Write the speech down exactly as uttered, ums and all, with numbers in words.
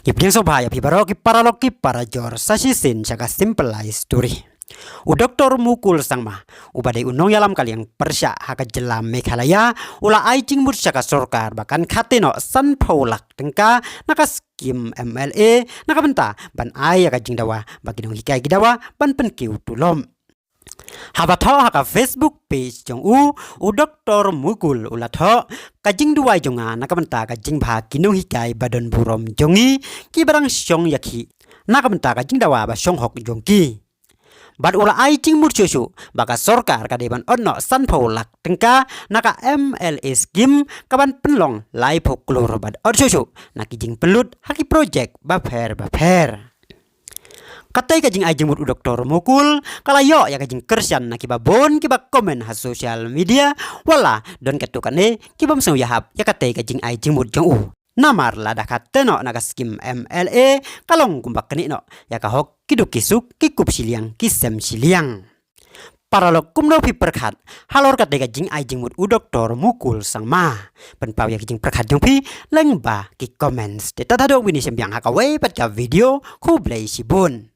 Ngi pdiang sngewbha ïa phi baroh ki paralok ki parajor sa shisien sha ka Simple Life Story. U Doktor Mukul Sangma, uba dei u nongïalam ka liang pyrshah ha ka jylla Meghalaya, u la ai jingmut sha ka sorkar ba kan khate noh sanphew lak tyngka na ka skim M L A na ka bynta ban ai ïa ka jingdawa ba ki nonghikai ki dawa ban pynkiew tulop. Haba thoh ha ka Facebook page jong u, u Doktor Mukul u la thoh, ka jingduwai jong nga na ka bynta ka jingbha ki nonghikai ba don burom jong ngi, ki ba dang shong ïakhih na ka bynta ka jingdawa ba shong hok jong ki. Bad u la ai jingmut shuh shuh ba ka sorkar ka dei ban ot noh sanphew lak tyngka na ka M L A skim, ka ban pynlong laiphew klur bad ot shuh shuh na ki jingpynlut ha ki projek bapher bapher. Katei ka jingai jingmut u Doktor Mukul ka la ïoh ïa ka jingkyrshan na ki babun ki ba comment ha social media, wat la don katto katne ki bym sngew ïahap ïa katei ka jingai jingmut jong u. Namar lada khate noh na ka skim M L A, ka long kumba knieh noh ïa ka hok ki duk ki suk, ki kup shiliang ki sem shiliang. Paralok, kumno phi pyrkhat halor katei ka jingai jingmut u Doktor Mukul Sangma? Pynpaw ïa ki jingpyrkhat jong phi lyngba ki comments. Te tad haduh mynne shem biang ha kawei pat ka video, khublei shibun.